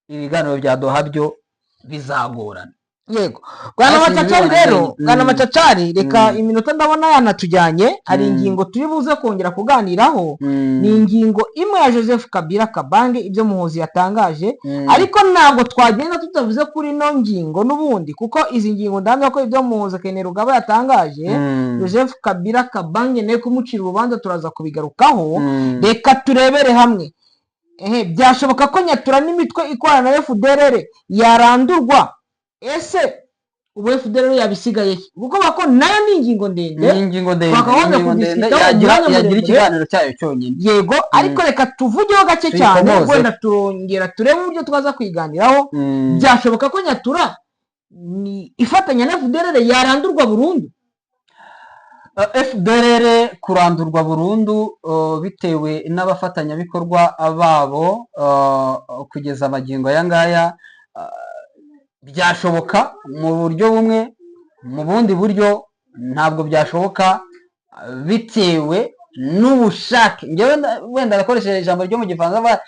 ibiganiro bya Doha byo bizagorana. Yego, bwana Ariko Macacari. ntibibona Rero njyenyine. bwana Macacari, reka iminota ndabona yanatujyanye. Hari ingingo turi buze kongera kuganiraho, ni ingingo imwe ya Joseph Kabila Kabange, ibyo Muhozi yatangaje. Ariko ntabwo twagenda tutavuze kuri ino ngingo n'ubundi, kuko izi ngingo ndahamya ko ibyo Muhozi Kainerugaba yatangaje, Joseph Kabila Kabange nawe kumucira urubanza, turaza kubigarukaho. Reka turebere hamwe, ehe, byashoboka ko Nyatura n'imitwe ikorana na FDLR yarandurwa? Ese ubu FDLR yabisigaye he? Kuko bako nayo ni ingingo ndende. Ni ingingo ndende, Twakagombye ni ingingo ndende kudiscutaho yagira umwanya yagira muremure. ikiganiro cyayo cyonyine. Yego, ariko reka tuvugeho gake cyane. Tuyikomoze. Wenda turongera turebe uburyo twaza kwiganiraho. Byashoboka ko Nyatura ni ifatanya na FDLR yarandurwa burundu? FDLR kurandurwa burundu, bitewe n'abafatanyabikorwa babo, kugeza amagingo aya ngaya, byashoboka mu buryo bumwe, mu bundi buryo ntabwo byashoboka, bitewe n'ubushake. Njyewe wenda nakoresheje ijambo ryo mu Gifaransa bavuga,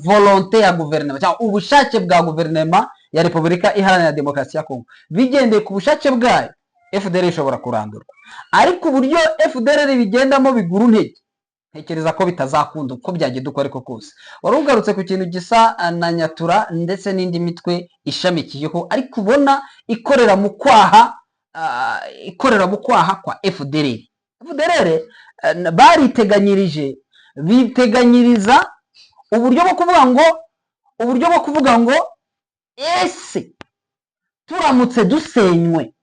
volonté ya guverinoma cyangwa ubushake bwa guverinoma ya Repubulika Iharanira Demokarasi ya Kongo. Bigendeye ku bushake bwayo, FDLR ishobora kurandurwa, ariko uburyo FDLR bigendamo bigura intege, ntekereza ko bitazakunda uko byagenda uko ariko kose. Wari ugarutse ku kintu gisa na Nyatura ndetse n'indi mitwe ishamikiyeho, ariko ubona ikorera mu kwaha, ikorera mu kwaha kwa FDLR. FDLR bariteganyirije, biteganyiriza uburyo bwo kuvuga ngo ese turamutse dusenywe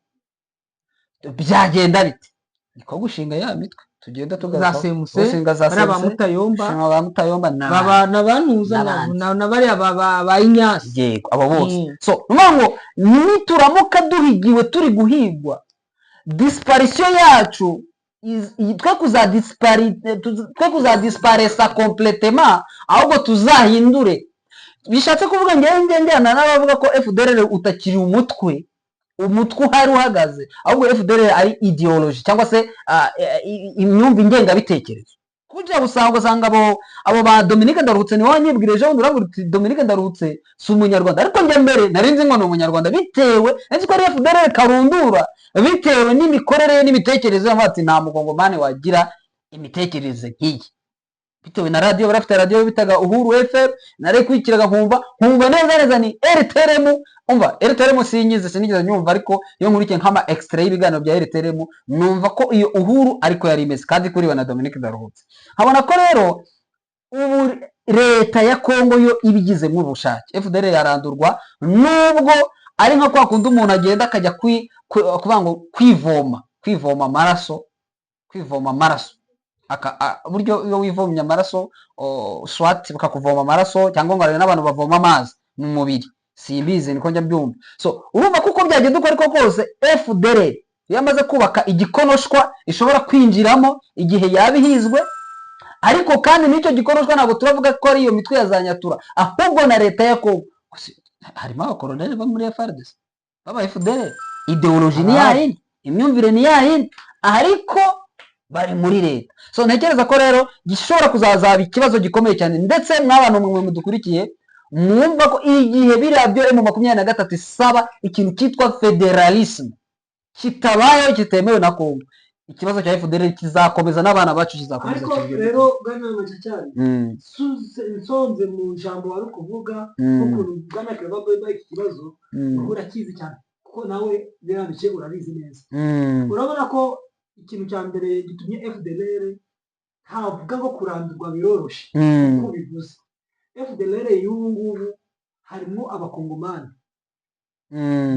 byagenda bite? Niko gushinga ya mitwe tugenda Za tugarukaho. CMC, Gushinga za bariya ba CMC, Mutayomba, gushinga ba Mutayomba n'abandi. Baba n'abantuza N'abandi. na bariya ba Inyasi. Yego, abo bose. So ni ukuvuga ngo nituramuka duhigiwe, turi guhigwa, disparition yacu twe kuzadisparaissa complètement, ahubwo tuzahindure. Bishatse kuvuga, ngewe njyana n'abavuga ko FDLR utakiri umutwe uhari uhagaze, ahubwo FDLR ari idéologie cyangwa se imyumva ingengabitekerezo. Kujya gusanga ugasanga abo ba Dominique Ndaruhutse, niwe wanyibwira ejo bundi, uravuga uti Dominique Ndaruhutse si umunyarwanda, ariko njye mbere nari nzi ngo ni umunyarwanda, bitewe nzi ko ari FDLR karundura, bitewe n'imikorere ye n'imitekerereze ye. Ati nta mukongomani wagira imitekerereze nk'iyi, bitewe na radiyo bari bafite, radiyo bitaga Uhuru FM. Narayikurikiraga nkumva neza neza ni RTLM. Umva, RTLM sinyize, sinigeze nyumva, ariko iyo nkurikiye nk'ama extrait y'ibiganiro bya RTLM, numva ko iyo Uhuru ariko yari imeze, kandi kuriwe na Dominique Ndaruhutse. Nkabona ko rero ubu leta ya Kongo yo ibigizemo ubushake, FDLR yarandurwa, nubwo ari nka kwa kundi umuntu agenda akajya kuvuga ngo kwivoma amaraso. Buryo iyo wivomye amaraso, swat bakakuvoma amaraso, cyangwa ngo hari n'abantu bavoma amazi mu mubiri, simbizi, niko njya mbyumva. So urumva kuko byagenda uko ariko kose, FDLR iyo amaze kubaka igikonoshwa ishobora kwinjiramo igihe yaba ihizwe. Ariko kandi n'icyo gikonoshwa ntabwo turavuga ko ari iyo mitwe ya za Nyatura, ahubwo na leta ya Kongo. Harimo abakoroneri bo muri FARDC baba FDLR. Idéologie ni yayindi, imyumvire ni yayindi, ariko bari muri leta. So ntekereza ko rero gishobora kuzazaba ikibazo gikomeye cyane. Ndetse mw'abantu mwe mudukurikiye, mwumva ko igihe biriya byo M23 isaba, ikintu cyitwa fédéralisme, kitabayeho, kitemewe na Kongo, ikibazo cya FDLR kizakomeza n'abana bacu kizakomeza. Ariko kigere. rero bwana Macacari, nsonze mu ijambo wari kuvuga, ukuntu bwana Clever Boy iki kibazo urakizi cyane, kuko nawe biriya bice urabizi neza. Urabona ko ikintu cya mbere gitumye FDLR ntavuga ngo kurandurwa biroroshe, uko bivuze, FDLR y'ubu ngubu harimo abakongomani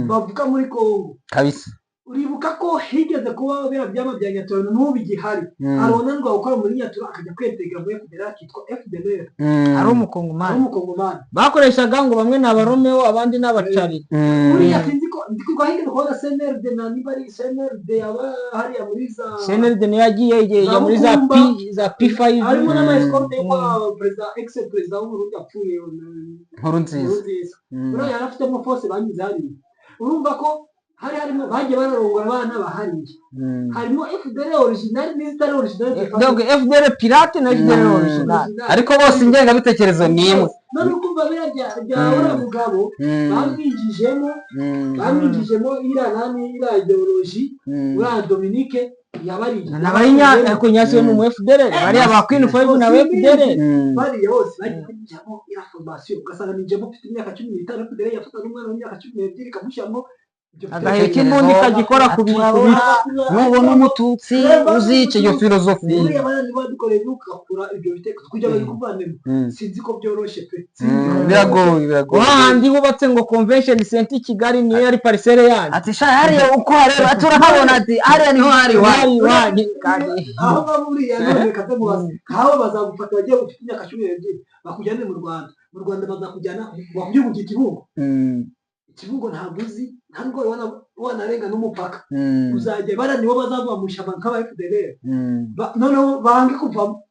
bavuga muri Kongo. Kabisa. Uribuka ko higeze kuba biriya byama bya Nyatura, n'ubu bigihari. Hari unanirwa gukora muri Nyatura akajya kwiyetegera muri FDLR, akitwa FDLR. Ari Ari umukongomani. Umukongomani. Bakoreshaga ngo bamwe ni Abaromeo, abandi ni Abacarira. Buriya sinzi ko ndi kwiga higeze kubona CNRD, na niba ari CNRD yaba hariya muri za CNRD niyo yagiye igiye Za muri za P Bukumba. za P5. Harimo n'ama escorte yo kwa perezida, ex perezida w'Uburundi apfuye. Nkuru nziza. Nkurunziza. Buriya yari afitemo force banyuze hariya. Urumva ko Hari harimo bagiye bararongora abana bahariye, harimo FDLR original n'izitari original. Donc FDLR pirate na FDLR original. Ariko bose ingengabitekerezo ni imwe. None ukumva biriya bya uriya mugabo bamwinjijemo, bamwinjijemo iriya nani, iriya idéologie. Uriya Dominique yabariye. N'abarinya, ariko Nyasi we ni umu FDLR, bariya ba Queen Five na FDLR. Bariya bose bagiye binjiramo iriya formation, ugasanga ninjiyemo mfite imyaka 15, FDLR yafata n'umwana w'imyaka 12 ikamushyiramo ibyo. Agaheka imbunda ikagikora ku Turabona nubona Umututsi uzice, iyo filozofi. Buriya bana niba dukoreye, ugakura ibyo bitekerezo kugira ngo bikuvanemo. Sinzi ko byoroshye pe, sinzi ko. Biragoye, biragoye. Hahandi hubatse ngo Convention Center i Kigali, niyo yari parcelle yanyu. Ati: "Sha, hariya uko hareba turahabona," ati: "Hariya niho hari iwanyu." Hari iwanyu kandi. Aho baba buriya none reka mubaze, nkaho bazagufata bagiye ufite imyaka 12, bakujyane mu Rwanda. Mu Rwanda bazakujyana bakujye mu Kibungo. Kibungo ntabwo uzi, nta nubwo wanarenga n'umupaka. Uzajya bara nibo bazavuga mu ishyamba nk'aba FDLR. Noneho bange kuvamo.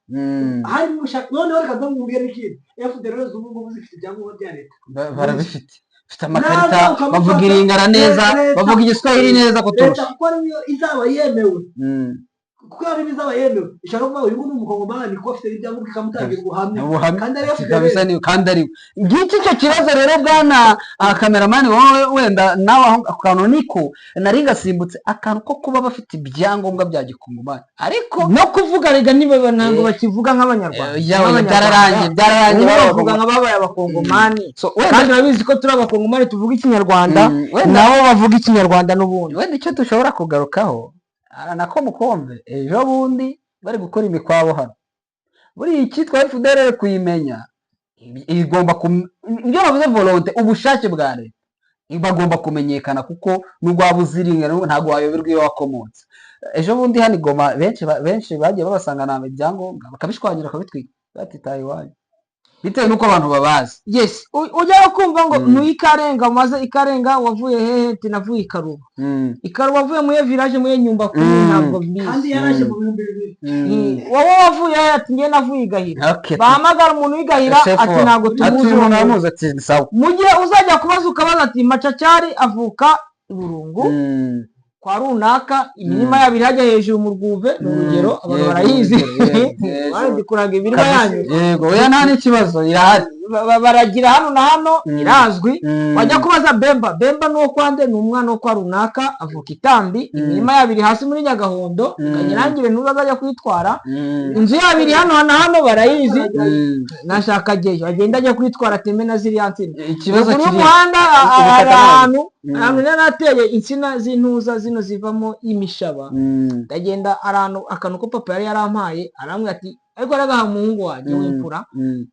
Hari mu noneho reka ndamubwire n'ikindi: FDLR z'ubu ngubu zifite ibyangombwa bya leta. Barabifite, bafite amakarita. Naza ukamufata, bavuga iringara neza, bavuga igiswahili neza kuturusha. Leta kuko ariyo izaba yemewe, kuko ariyo izaba yemewe ishaka kuvuga uyu nguyu ni Umukongomani kuko afite ibyangombwa, ikamutangira ubuhamya. Ubuhamya. Kandi ariyo Kabisa. FDLR. Ni kandi ari ngiki icyo kibazo rero, bwana kameramani, wowe wenda nawe aho ako kantu niko nari gasimbutse, akantu ko kuba bafite ibyangombwa bya gikongomani ariko No kuvuga rega niba ntabwo bakivuga nk'Abanyarwanda. Yawe byararangiye, byararangiye. Ubu baba bavuga nka babaye Abakongomani. So, wenda Kandi urabizi ko turi Abakongomani tuvuga Ikinyarwanda, wenda nabo bavuga Ikinyarwanda n'ubundi. Wenda icyo dushobora kugarukaho ara nako mukombe, ejo bundi bari gukora imikwabo hano, buriya icyitwa FDLR kuyimenya igomba ibyo bavuze volonté, ubushake bwa leta, bagomba kumenyekana kuko nubwo waba uziringa ntabwo wayoberwa iyo wakomotse. Ejo bundi hano i Goma benshi bagiye babasangana ibyangombwa, bakabishwangira, bakabitwika, batitaye iwanyu bitewe n'uko abantu babazi. Yes, ujya kumva ngo ntuye Ikarenga, umaze Ikarenga, wavuye hehe? Ati: "Navuye Ikaruba." Ikaruba wavuye muri village, muri nyumba kumi? Ntabwo mbizi. Kandi yaraje mu 2000. Wowe wavuye hehe? Ati: "Njye navuye i Gahira." Bahamagara umuntu w'i Gahira, Chef ati: "Ntabwo ati tumuzi uyu muntu uwo muntu." aramuzi, ati: "Sawa." Mu gihe uzajya kubaza, ukabaza ati: "Macacari avuka i Burungu kwa runaka, imirima yabo iri hajya hejuru mu Rwuve," ni urugero, abantu barayizi. Urugero, yego, yego. Bandi kuraga imirima Kabisa. yanyu. Yego, oya, nta n'ikibazo, irahari. Baragira hano na hano, irazwi. Wajya kubaza Bemba, Bemba ni uwo kwa nde? Ni umwana wo kwa runaka, avuka Itambi, imirima yabo iri hasi muri Nyagahondo. Kanyirangire ntuzazajya kuyitwara. Inzu yabo iri hano na hano, barayizi. Nashaka ajyeyo, agenda ajya kwitwara, ateme na ziriya nsina. Ikibazo Ruguru kiri y'umuhanda ubutaka hari ntabwo. ahantu, ahantu nari nateye insina z'intuza zino zivamo imishaba. Ndagenda ahantu akantu ko papa yari yarampaye, arambwira ati: "Ariko aragaha umuhungu wanjye w'imfura."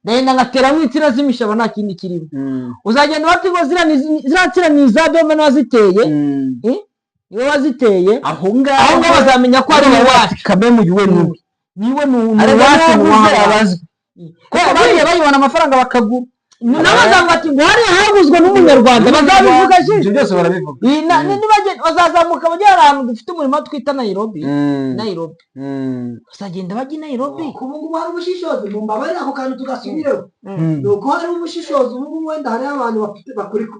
Ndagenda ngateramo insina z'imishaba, nta kindi kirimo. Uzagenda bati ngo ziriya nsina ni iza Bemba n'uwaziteye. Niwe waziteye. Aho ngaho. Aho ngaho bazamenya ko ari iwacu. Kamemu yuwe nuwe. Niwe ni ariko uwacu, ni niwe uwacu. Abazwi kuko bagiye bayibona amafaranga bakagura. Nabo bazavuga ati ngo hariya haguzwe n'Umunyarwanda, bazabivuga. Ibyo byose barabivuga. Bazazamuka bajya ahantu dufite umurima twita Nairobi. Nairobi, bazagenda bajya i Nairobi. Ubu ngubu hari ubushishozi, mu mbabarire ako kantu tugasubireho. Ni uko hari ubushishozi ubu ngubu, wenda hariho abantu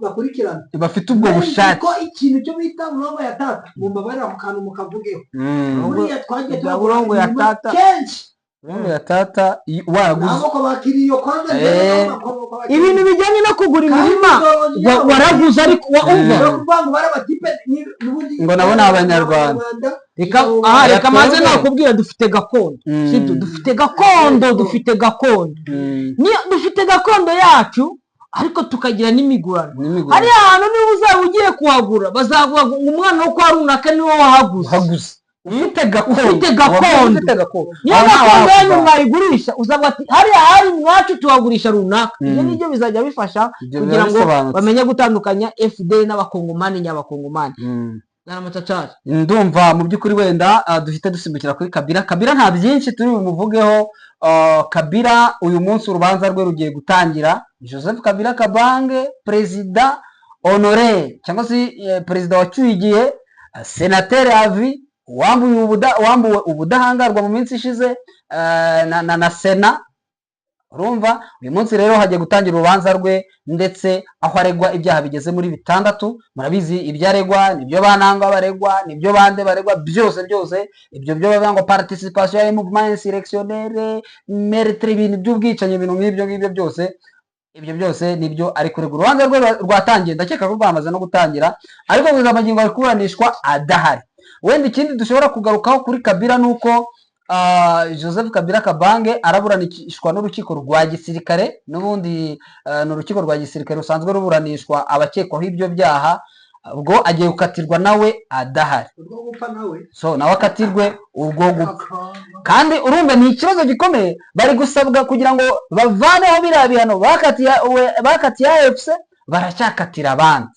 bakurikirana bafite ubwo bushake. Ko ikintu cyo bita burongo ya tata, mu mbabarire ako kantu mukavugeho. Buriya twagiye Ibya turagura burongo ya imirima tata. kenshi. Burongo ya tata waraguze. Ntabwo bakiriye kwanza. Ibintu bijyanye no kugura imirima, waraguze ariko umva. Kuvuga ngo bari abatipe n'ubundi. Ngo nabo ni Abanyarwanda. Reka aha, reka maze twebwe. nakubwira, dufite gakondo. Sibyo? Dufite gakondo, dufite gakondo. Niyo dufite gakondo yacu, ariko tukagira n'imigurano. N'imigurano. Hariya hantu niba uzaba ugiye kuhagura, bazavuga ngo umwana wo kwa runaka niwe wahaguze. Uhaguze ufite gakondo. Ufite gakondo. Ufite gakondo. Niyo Aho nta gakondo yanyu wahakuva. mwayigurisha, uzavuga ati: "Hariya hari mwacu, tuhagurisha runaka." Ibyo nibyo bizajya bifasha Ibyo kugira biba ngo bisobanutse. bamenye gutandukanya FDL n'Abakongomani nyabakongomani. Bwana. Ndumva mu by'ukuri wenda duhite dusimbukira kuri Kabila. Kabila nta byinshi turi bumuvugeho. Kabila uyu munsi urubanza rwe rugiye gutangira. Joseph Kabila Kabange, perezida honoraire cyangwa se perezida wacyuye igihe, sénateur à vie, wambuwe ubudahangarwa mu minsi ishize na sena. Urumva, uyu munsi rero hagiye gutangira urubanza rwe, ndetse aho aregwa ibyaha bigeze muri bitandatu. Murabizi ibyo aregwa, nibyo banangwa baregwa, nibyo bande baregwa, byose byose ibyo byo bavuga ngo participation ya mouvement insurrectionnel, meurtre, ibintu by'ubwicanyi, ibintu nk'ibyo ngibyo byose, ibyo byose nibyo ari kuregwa. Urubanza rwe rwatangiye, ndakeka ko rwamaze no gutangira, ariko kugeza amagingo ari kuburanishwa adahari. Wenda ikindi dushobora kugarukaho kuri Kabila ni uko Joseph Kabila Kabange araburanishwa n'urukiko rwa gisirikare. N'ubundi ni urukiko rwa gisirikare rusanzwe ruburanishwa abakekwaho ibyo byaha. Ubwo agiye gukatirwa nawe adahari. Urwo gupfa nawe. So nawe akatirwe urwo gupfa. Kandi urumva ni ikibazo gikomeye. Bari gusabwa kugira ngo bavaneho biriya bihano bakatiye AFC, baracyakatira abandi.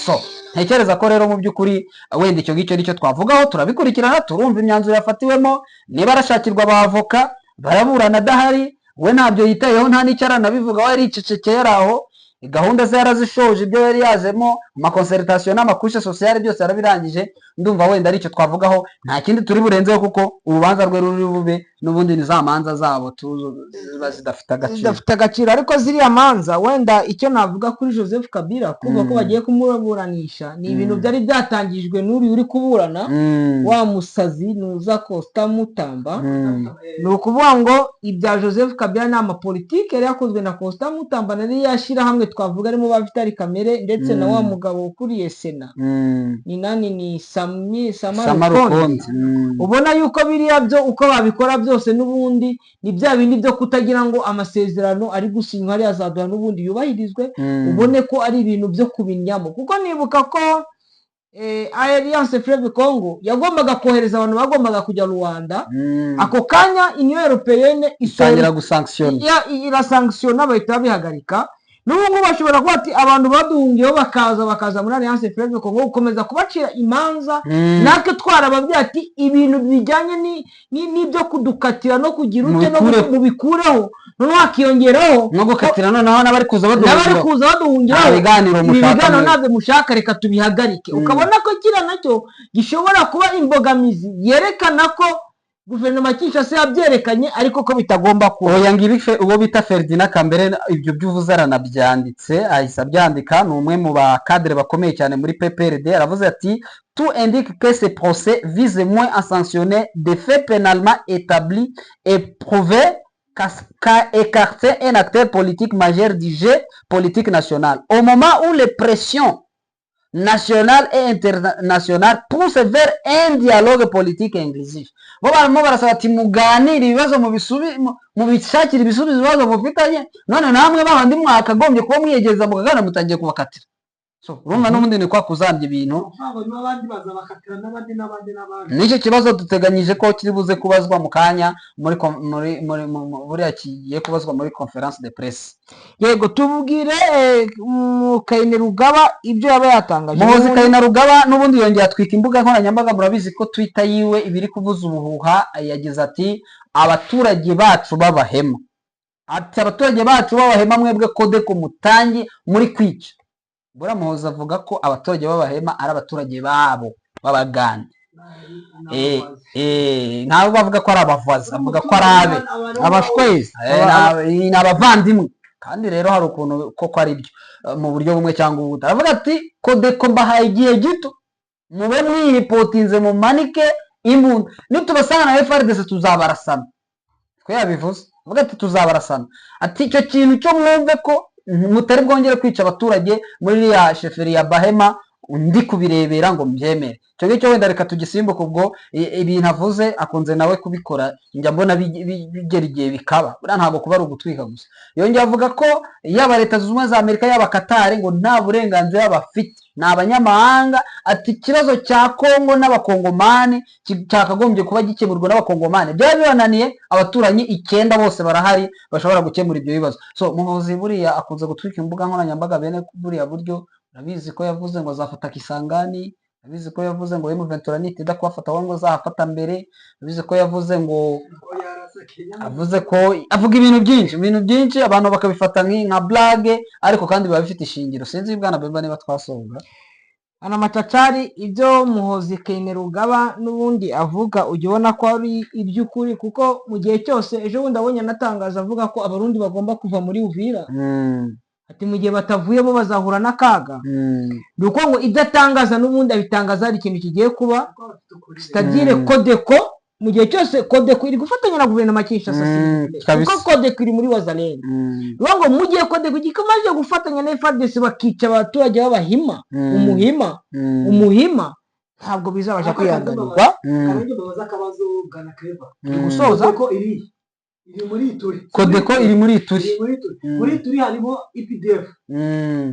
So ntekereza ko rero mu by'ukuri wenda icyo ngicyo nicyo twavugaho. Turabikurikirana, turumva imyanzuro yafatiwemo, niba arashakirwa abavoka, baraburana adahari. We ntabyo yitayeho, nta n'icyo aranabivugaho, yaricecekeye, ari aho, gahunda ze yarazishoje, ibyo yari yazemo, amaconcertation n'amacouches sociales, byose yarabirangije. Ndumva wenda aricyo twavugaho, nta kindi turi burenzeho, kuko urubanza rwe ruri bube n'ubundi ni za manza zabo tuzo ziba zidafite agaciro. Zidafite agaciro. Ariko ziriya manza, wenda icyo navuga kuri Joseph Kabila, kumva ko bagiye kumuburanisha, ni ibintu byari byatangijwe n'uriya uri kuburana, wa musazi nuza Constant Mutamba. Ni ukuvuga ngo ibya Joseph Kabila ni amapolitike yari yakozwe na Constant Mutamba na ririya shyirahamwe twavuga arimo ba Vital Kamerhe, ndetse na wa mugabo ukuriye Sena, ni nani, ni Sami Sama Sama Lukonde. Rukondi. Ubona yuko biriya byo uko babikora byose n'ubundi ni bya bindi byo kutagira ngo amasezerano ari gusinywa hariya azaduha n'ubundi yubahirizwe. Ubone ko ari ibintu byo kubinyamo, kuko nibuka ko Alliance Fleuve Congo yagombaga kohereza abantu bagombaga kujya Rwanda. Ako kanya Union Européenne itangira gusanctionna. Irasanctionna, bahita babihagarika. N'ubu ngubu bashobora kuba ati abantu baduhungiyeho bakaza muri Alliance Fleuve Congo, gukomeza kubacira imanza, natwe twarababwiye ati ibintu bijyanye n'ibyo kudukatira no kugira ute no Mubikureho. Mubikureho. Noneho hakiyongeraho no gukatira noneho n'abari kuza n'abari baduhungiraho. kuza baduhungiraho. Nta biganiro Ibi mushaka biganiro mwebwe. ntabwo mushaka, reka tubihagarike. Ukabona ko kiriya nacyo gishobora kuba imbogamizi yerekana ko guverinoma ya Kinshasa yabyerekanye, ariko ko bitagomba kuba. Oya, ngibi uwo bita Ferdinand Kambere, ibyo by'uvuze aranabyanditse, ahise abyandika. Ni umwe mu bacadre bakomeye cyane muri PPRD. Aravuze ati: "Tout indique que ce procès vise moins à sanctionner des faits pénalement établis et prouvés qu'à écarter un acteur politique majeur du jeu politique national au moment où les pressions nationales et internationales poussent vers un dialogue politique inclusif." Bo barimo barasaba ati muganire ibibazo, mubishakire ibisubizo ibibazo mufitanye. None namwe babandi mwakagombye kuba mwiyegereza mukaganira, mutangiye kubakatira. So urumva n'ubundi ni kwa kuzambya ibintu. Ukuvuga ngo n'abandi baza bakatira n'abandi n'abandi n'abandi. Nicyo kibazo duteganyije ko kiri buze kubazwa mu kanya muri kom- muri muri buriya kigiye kubazwa muri conférence de presse. Yego, tubwire mu Kainerugaba ibyo yaba yatangaje. Muhozi N'ubundi- Kainerugaba n'ubundi yongeye atwika imbuga nkoranyambaga. Murabizi ko Twitter yiwe iba iri kuvuza ubuhuha. Yagize ati: "Abaturage bacu b'abahema," ati: "abaturage bacu b'abahema, mwebwe CODECO mutangi muri kwica." Buriya Muhozi avuga ko abaturage b'abahema ari abaturage babo b'abagande. Ntabwo bavuga ko ari abavazi, avuga ko ari abe. Abashwezi. Ni abavandimwe. Kandi rero hari ukuntu koko ari byo mu buryo bumwe cyangwa ubundi. Aravuga ati: "CODECO mbahaye igihe gito, mube mwiripotinze, mumanike imbunda, nitubasanga na FARDC tuzabarasana." Twe yabivuze, avuga ati tuzabarasana, ati icyo kintu cyo mwumve ko mutari bwongere kwica abaturage muri iriya chefferie ya Bahema ndi kubirebera ngo mbyemere. Icyo ngicyo wenda reka tugisimbuke. Ubwo ibintu avuze akunze nawe kubikora, njya mbona bigera igihe bikaba. Buriya ntabwo kuba ari ugutwika gusa. Yongeye avuga ko yaba Leta Zunze Ubumwe za Amerika, yaba Katari, ngo nta burenganzira bafite, ni abanyamahanga. Ati ikibazo cya Kongo n'abakongomani cyakagombye kuba gikemurwa n'abakongomani, byaba bibananiye abaturanyi icyenda bose barahari bashobora gukemura ibyo bibazo. So Muhozi buriya akunze gutwika imbuga nkoranyambaga bene buriya buryo. Urabizi ko yavuze ngo azafata Kisangani, urabizi ko yavuze ngo M23 nitinda kuhafata wowe ngo azahafata mbere, urabizi ko yavuze ngo avuze ko avuga ibintu byinshi, ibintu byinshi abantu bakabifata nka blague, ariko kandi biba bifite ishingiro. Sinzi, bwana Bemba, niba twasohoka. Ana Macacari, ibyo Muhozi Kainerugaba n'ubundi avuga ujya ubona ko ari iby'ukuri, kuko mu gihe cyose ejo bundi abonye anatangaza avuga ko Abarundi bagomba kuva muri Uvira, ati mu gihe batavuyemo bazahura n'akaga. Ni uko ngo ibyo atangaza n'ubundi abitangaza hari ikintu kigiye kuba, Kuko bafite ukuri. c'est-à-dire Codeco, mu gihe cyose Codeco iri gufatanya na guverinoma ya Kinshasa, s'il vous plaît. Kabisa. Kuko Codeco iri muri Wazalendo. Bivuga ngo mu gihe Codeco gikomeje gufatanya na FARDC bakica abaturage b'Abahima, umuhima, umuhima, ntabwo bizabasha Ako kwihanganirwa. Karangi, mbabaza akabazo, bwana Clever. Gusoza. Codeco iri muri Ituri. Codeco iri muri Ituri. Iri muri Ituri. Muri Ituri harimo UPDF.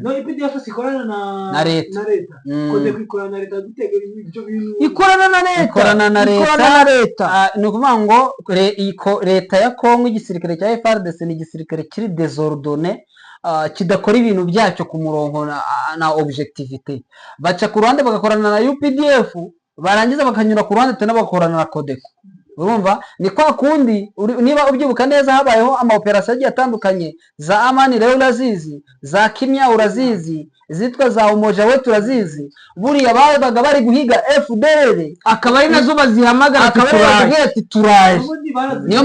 No UPDF sikorana na Na leta. Na leta. Codeco ikorana na leta gute ibyo bintu? Ikorana na leta. Ikorana na leta. Ikorana na leta. Ah, ni ukuvuga ngo leta ya Kongo, igisirikare cya FARDC ni igisirikare kiri désordonné, kidakora ibintu byacyo ku murongo na objectivité. Baca ku ruhande bagakorana na UPDF, barangiza bakanyura ku ruhande tena bagakorana na Codeco. Urumva ni kwa kundi niba ubyibuka neza, habayeho ama opération agiye atandukanye, za Amani rero urazizi, za Kimya urazizi, zitwa za Umoja Wetu urazizi. Buriya babaga bari guhiga FDLR, akaba ari nazo bazihamagara, akaba ati ariyo turaje. bakubwira ati turaje. Ubundi barazi. Niyo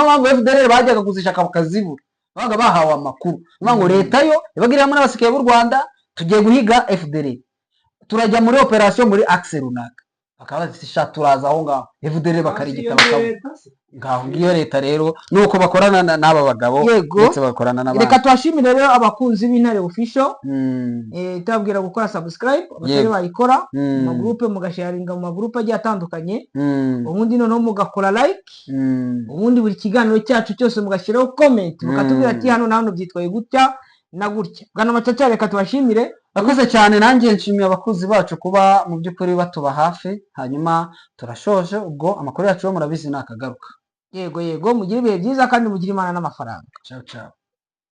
mpamvu FDLR bajyaga kuzishaka bakazibura, babaga bahawe amakuru. Niyo ngo leta yo yabaga iri hamwe n'abasirikare b'u Rwanda, tugiye guhiga FDLR, turajya muri opération muri axe runaka, bakaba bati sha turaza aho ngaho, FDLR bakarigita, Iyo bakabura. leta se. Ngaho ngiyo leta rero nuko bakorana n'aba bagabo, ndetse bakorana n'abandi. Reka tubashimire rero abakunzi b'Intare Official, tubabwira gukora subscribe abatari bayikora, mu magurupe mugasharinga, mu magurupe agiye atandukanye, ubundi noneho mugakora like, ubundi buri kiganiro cyacu cyose mugashyiraho comment, mukatubwira ati hano na hano byitwaye gutya na gutya. Bwana Macaca, reka tubashimire. Bakoze cyane, nanjye nshimiye abakunzi bacu kuba mu by'ukuri batuba hafi. Hanyuma turashoje, ubwo amakuru yacu yo murabizi ni akagaruka. Yego, mugire ibihe byiza kandi mugire Imana n'amafaranga. Ciao ciao.